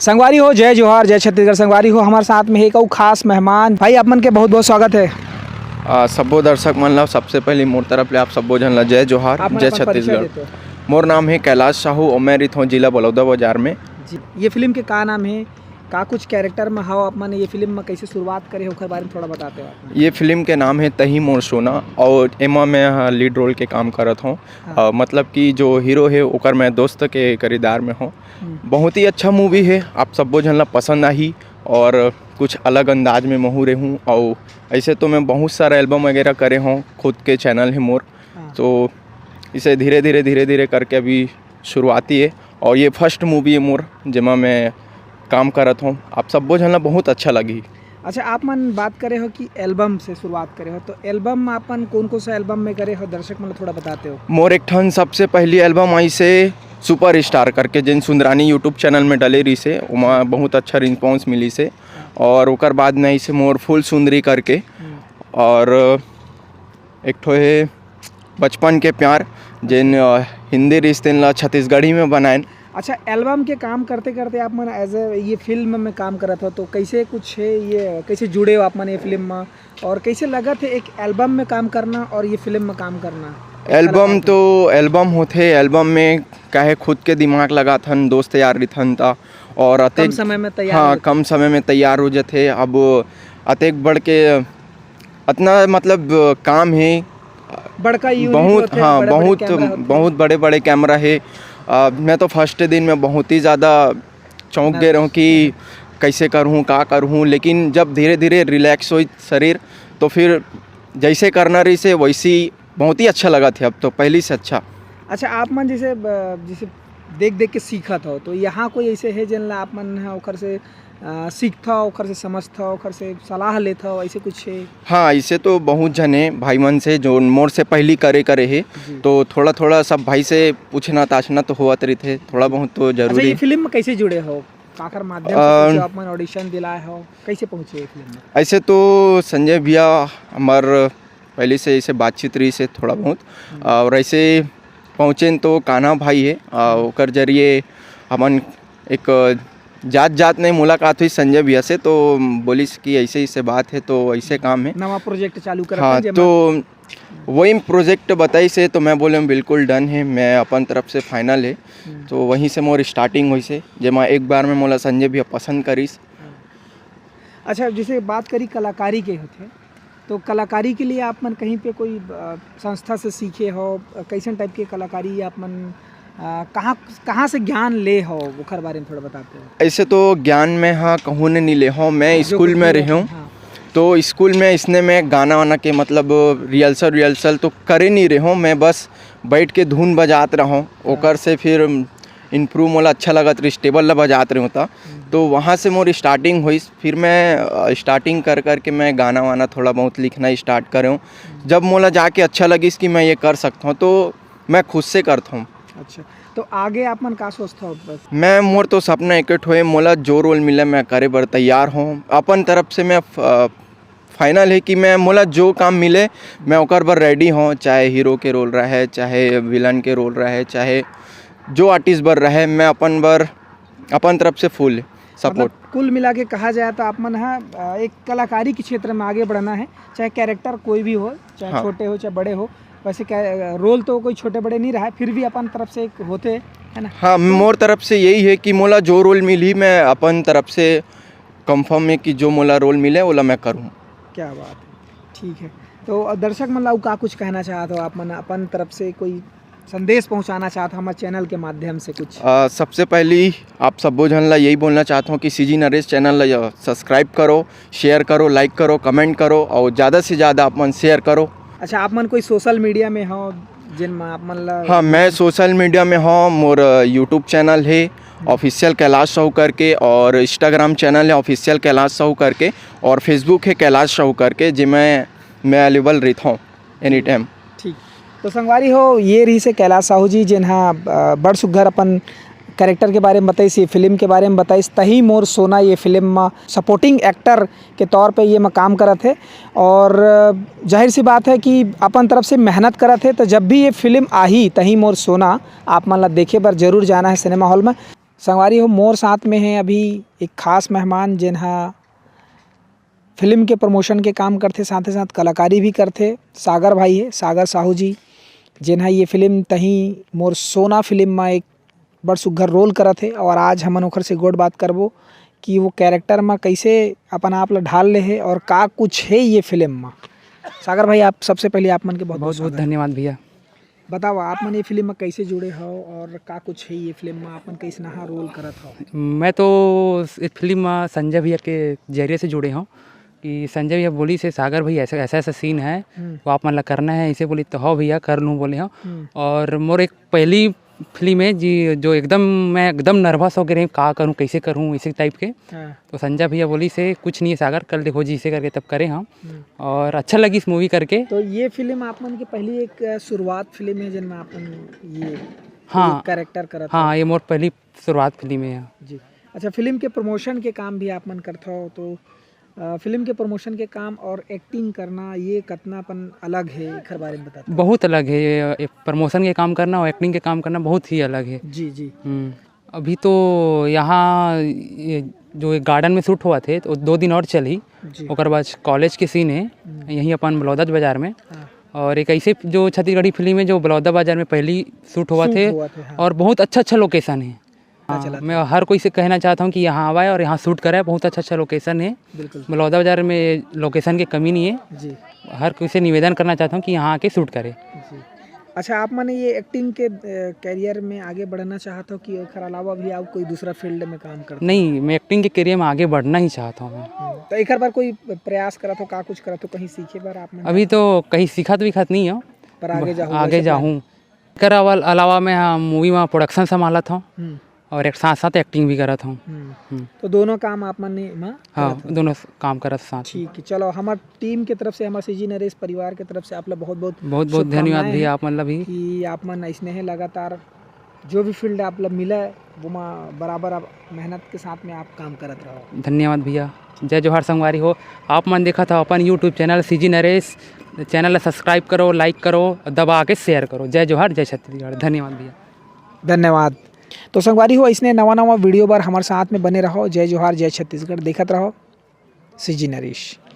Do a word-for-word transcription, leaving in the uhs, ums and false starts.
संगवारी हो, जय जोहार, जय छत्तीसगढ़। संगवारी हो, हमारे साथ में एक अउ खास मेहमान। भाई, आप मन के बहुत बहुत स्वागत है। आ, सब्बो दर्शक मन ला सबसे पहले मोर तरफ ले आप सब्बो झन ला जय जोहार, आप मन जय अपन परिचय छत्तीसगढ़। देते हो। मोर नाम है कैलाश साहू और मैं रिथों जिला बलौदाबाजार में। जी, ये फिल्म के का नाम है, का कुछ कैरेक्टर में हो आप मन, ये फिल्म में कैसे शुरुआत करे हो, ओकर बारे में थोड़ा बताते हो आप मन। ये फिल्म के नाम है तही मोर सोना और एमा मैं लीड रोल के काम करत हूँ। हाँ। आ, मतलब कि जो हीरो है ओकर मैं दोस्त के किरदार में हूँ। हम्म। बहुत ही अच्छा मूवी है, आप सब्बो झन ला पसंद आही और कुछ अलग अंदाज में महू रहूँ। और ऐसे तो मैं बहुत सारा एल्बम वगैरह करे हूँ, खुद के चैनल है मोर। हाँ। तो इसे धीरे धीरे धीरे धीरे करके अभी शुरुआती है और ये फर्स्ट मूवी है मोर, जेमा मैं काम करत हूँ। आप सब्बो झन ला बहुत अच्छा लगी। अच्छा, आप मन बात करे हो कि एल्बम से शुरुआत करे हो, तो एल्बम आप मन कौन कौन सा एल्बम में करे हो, दर्शक मन ला थोड़ा बताते हो। मोर एक ठन सबसे पहली एल्बम आई से सुपर स्टार करके, जेन सुंदरानी यूट्यूब चैनल में डले रही से, ओमा बहुत अच्छा रिस्पॉन्स मिली से। और ओकर बाद में आई से मोर फूल सुंदरी करके, हम्म। और एक ठो है बचपन के प्यार, जेन अ, हिंदी रिश्तेन ला छत्तीसगढ़ी में बनाएन। अच्छा, एल्बम के काम करते करते आप मन एज ए ये फिल्म में काम करत हो, तो कैसे कुछ है, ये कैसे जुड़े हो आप मन ये फिल्म में, और कैसे लगत है एक एल्बम में काम करना और ये फिल्म में काम करना? एल्बम तो एल्बम होथे, एल्बम में काहे खुद के दिमाग लगाथन, दोस्त यार रिथन ता, और कम अतेक समय में तैयार हाँ, होथे। कम समय में तैयार हो जाथे। अब अतेक बड़ के अतना मतलब काम है, बड़का यूनिट बहुत होथे, हाँ, बड़े-बड़े बहुत कैमरा होथे। बहुत बड़े बड़े कैमरा है। आ, मैं तो फर्स्ट दिन में बहुत ही ज़्यादा चौंक गए रहूँ कि कैसे करूँ, का करूँ, लेकिन जब धीरे धीरे रिलैक्स होई शरीर, तो फिर जैसे करना रही से वैसी बहुत ही अच्छा लगा थे। अब तो पहली से अच्छा। अच्छा, आप मन जैसे ब-, जैसे देख देख के सीखत हो, तो यहाँ कोई ऐसे है जिन ला आप मन ह ओकर से अ, सीखत हो, ओकर से समझत हो, ओकर से सलाह लेत हो, ऐसे कुछ है? हाँ, ऐसे तो बहुत जन है भाई मन से जो मोर से पहली करे करे है, जी। तो थोड़ा थोड़ा सब भाई से पूछना ताछना तो होवत रहिथे, थोड़ा बहुत तो अच्छा, जरूरी। ये फिल्म में कैसे जुड़े हो? काकर माध्यम से अम, पहुंचे हो, आप मन ऑडिशन दिलाए हो, कैसे पहुंचे ये फिल्म में? ऐसे तो संजय भैया हमार पहले से ऐसे बातचीत रही से थोड़ा बहुत, और ऐसे पहुँचेन तो कान्हा भाई है, आ, ओकर जरिए हमन एक जात जात नहीं मुलाकात हुई संजय भैया से, तो बोलिस कि ऐसे ऐसे बात है, तो ऐसे काम है। नवा प्रोजेक्ट चालू करत हाँ, हैं, जेमा तो वही प्रोजेक्ट बताई से, तो मैं बोले बिल्कुल डन है, मैं अपन तरफ से फाइनल है। हम्म। तो वहीं से मोर स्टार्टिंग हुई से, जेमा एक बार में मोला संजय भैया पसंद करिस। अच्छा, जैसे बात करी कलाकारी के होथे, तो कलाकारी के लिए आप मन कहीं पे कोई अ, संस्था से सीखे हो, अ, कैसन टाइप के कलाकारी आप मन अ, कहाँ कहाँ से ज्ञान ले हो, ओकर बारे में थोड़ा बताते हो। ऐसे तो ज्ञान में हाँ कहूँ ने नहीं ले हूँ, मैं जो स्कूल कुछ में भी रहे हूँ। हाँ। तो स्कूल में इसने मैं गाना वाना के मतलब रिहर्सल रिहर्सल तो करे नहीं रहे हूँ, मैं बस बैठ के धुन बजात रहूँ, ओकर से फिर इम्प्रूव मोला अच्छा लगत रही, स्टेबल ला बजात रहे होता। तो वहाँ से मोर स्टार्टिंग हुई, फिर मैं स्टार्टिंग कर करके मैं गाना वाना थोड़ा बहुत लिखना स्टार्ट करे हूँ। जब मोला जाके अच्छा लगिस कि मैं ये कर सकता हूँ, तो मैं खुद से करता हूँ। अच्छा, तो आगे आप मन का सोचता हो? बस मैं मोर तो सपना एक ठो है, मोला जो रोल मिले मैं करे बर तैयार हूँ। अपन तरफ से मैं फाइनल है कि मैं मोला जो काम मिले मैं ओकर बर रेडी हूँ, चाहे हीरो के रोल रहे, चाहे विलन के रोल रहे, चाहे जो आर्टिस्ट बर रहे, मैं अपन बर अपन तरफ से फुल सपोर्ट। मतलब, कुल मिला के कहा जाए तो आप मन हा अ, एक कलाकारी के क्षेत्र में आगे बढ़ना है, चाहे कैरेक्टर कोई भी हो, चाहे हाँ। छोटे हो चाहे बड़े हो। वैसे क्या, रोल तो कोई छोटे बड़े नहीं रहा है, फिर भी अपन तरफ से एक होते है ना? हाँ, मोर तरफ से यही है कि मोला जो रोल मिली मैं अपन तरफ से कंफर्म है कि जो मोला रोल मिले ओला मैं करूँ। क्या बात है, ठीक है। तो दर्शक मन ला अउ का कुछ कहना चाहत हो आप मन, अपन तरफ से कोई संदेश पहुंचाना चाहत हो हमारे चैनल के माध्यम से कुछ? आ, सबसे पहली आप सब्बो झन ला यही बोलना चाहता हूँ कि सीजी नरेश चैनल ला सब्सक्राइब करो, शेयर करो, लाइक करो, कमेंट करो और ज़्यादा से ज़्यादा आप मन शेयर करो। अच्छा, आप मन कोई सोशल मीडिया में हो जिन में आप मन ला हाँ, मैं सोशल मीडिया में हूँ, मोर यूट्यूब चैनल है ऑफिशियल कैलाश साहू करके, और इंस्टाग्राम चैनल है ऑफिशियल कैलाश साहू करके, और फेसबुक है कैलाश साहू करके, जिसमें मैं अवेलेबल रहता हूँ एनी टाइम। ठीक। तो संगवारी हो, ये रही से कैलाश साहू जी, जिन हा अ, बड़ सुग्घर अपन कैरेक्टर के बारे में बताइस, ये फिल्म के बारे में बताइस। तही मोर सोना ये फिल्म में सपोर्टिंग एक्टर के तौर पे ये में काम करत है और अ, जाहिर सी बात है कि अपन तरफ से मेहनत करत है। तो जब भी ये फिल्म आही तही मोर सोना, आप मन ला देखे बर जरूर जाना है सिनेमा हॉल में। संगवारी हो, मोर साथ में हे अभी एक खास मेहमान, जेन ह फिल्म के प्रमोशन के काम करथे, साथे साथ कलाकारी भी करथे। सागर भाई हे, सागर साहू जी, जेन ह ये फिल्म तही मोर सोना फिल्म म एक बड़ सुग्घर रोल करत हे। और आज हमन ओखर से गोठ बात करबो कि वो कैरेक्टर म कइसे अपन आप ल ढाल ले हे और का कुछ हे ये फिल्म म। सागर भाई, आप सबसे पहले आप मन के बहुत बहुत बहुत स्वागत। धन्यवाद भैया। बताओ, आप मन ये फिल्म म कइसे जुड़े हो और का कुछ हे ये फिल्म म, आप मन कइसना रोल करत हो? मैं तो इस फिल्म म संजय भैया के जरिए से जुड़े हूँ कि संजय भैया बोलिस हे, "सागर भैया, ऐसा, ऐसा, ऐसा सीन है, हम्म। वो आप मन ला करना है।" ऐसे बोलिस तो, "हो भैया, कर लूँ," बोले हूँ। हम्म। और मोर एक पहली फिल्म है जी, जो एकदम, मैं एकदम नर्वस हो गए रहे, का करूँ, कैसे करूँ, इसी टाइप के। हाँ। तो संजय भैया बोलिस हे, "कुछ नहीं है सागर, कर ले हो जी," इसे करके तब करे हम। हम्म। और अच्छा लगिस मूवी करके। तो ये फिल्म आप मन के पहली एक, अ, शुरुआत फिल्म है जिनमें आप मन ये हाँ। एक कैरेक्टर करत हाँ, हो। ये मोर पहली शुरुआत फिल्म है। जी। अच्छा, फिल्म के प्रमोशन के काम भी आप मन करत हो, तो, अ, फिल्म के प्रमोशन के काम और एक्टिंग करना, ये कतना अपन अलग है, एखर बारे में बताते हो? बहुत अलग है ये, ये प्रमोशन के काम करना और एक्टिंग के काम करना बहुत ही अलग है। जी, जी। हम्म। अभी तो यहाँ ये जो एक गार्डन में शूट हुआ थे, तो दो दिन और चली। जी। ओकर बाद कॉलेज के सीन है, हम्म। यहीं अपन बलौदा बाजार में। हाँ। और एक ऐसे जो छत्तीसगढ़ी फिल्म है, जो बलौदा बाजार में पहली शूट हुआ शूट थे हुआ थे, हाँ। और बहुत अच्छा, अच्छा लोकेशन है। पता हाँ, चला मैं था। हर कोई से कहना चाहता हूँ कि यहाँ आवाए और यहाँ शूट कराए, बहुत अच्छा, अच्छा लोकेशन है। बिल्कुल। बलौदा बाजार में लोकेशन की कमी नहीं है। जी। हर कोई से निवेदन करना चाहता हूँ कि यहाँ आके शूट करे। जी। अच्छा, आप मन ये एक्टिंग के, अ, करियर में आगे बढ़ना चाहत हो कि एखर अलावा भी आप कोई दूसरा फील्ड में काम करते हो? नहीं, मैं एक्टिंग के करियर में आगे बढ़ना ही चाहता हूँ मैं। हम्म, तो एखर बर कोई प्रयास करत हो, का कुछ करत हो, कहीं सीखे बर आप मन अभी जात हो? तो कहीं सीखत विखत नहीं हो। पर आगे ब-, जाहू, आगे ऐसे plan? जाहूँ। एकर अवल-, अलावा मैं, हाँ, मूवी में प्रोडक्शन संभालत हूँ हम्म। और एक साथ साथ एक्टिंग भी करत हूँ। हम्म। हम्म। तो दोनों काम आप मन एमा हाँ, करत हो? दोनों स-, काम करत साथ। ठीक है, चलो, हमार टीम के तरफ से, हमार सीजी नरेश परिवार के तरफ से आप ला बहुत बहुत बहुत बहुत धन्यवाद शुभकामनाएं भैया, हैं आप मन ला भी। कि आप मन ऐसने है लगातार जो भी फील्ड आप ला मिला है, वो मा बराबर आप मेहनत के साथ में आप काम करत रहो। धन्यवाद भैया। जय जोहार संगवारी हो, आप मन देखत हो अपन YouTube channel CG Naresh. Channel ला सब्सक्राइब करो, लाइक करो, दबा के शेयर करो। जय जोहार, जय छत्तीसगढ़। धन्यवाद भैया। धन्यवाद। तो संगवारी हो, ऐसने नवा नवा वीडियो बर हमारे साथ में बने रहो। जय जोहार, जय छत्तीसगढ़, देखत रहो सीजी नरेश।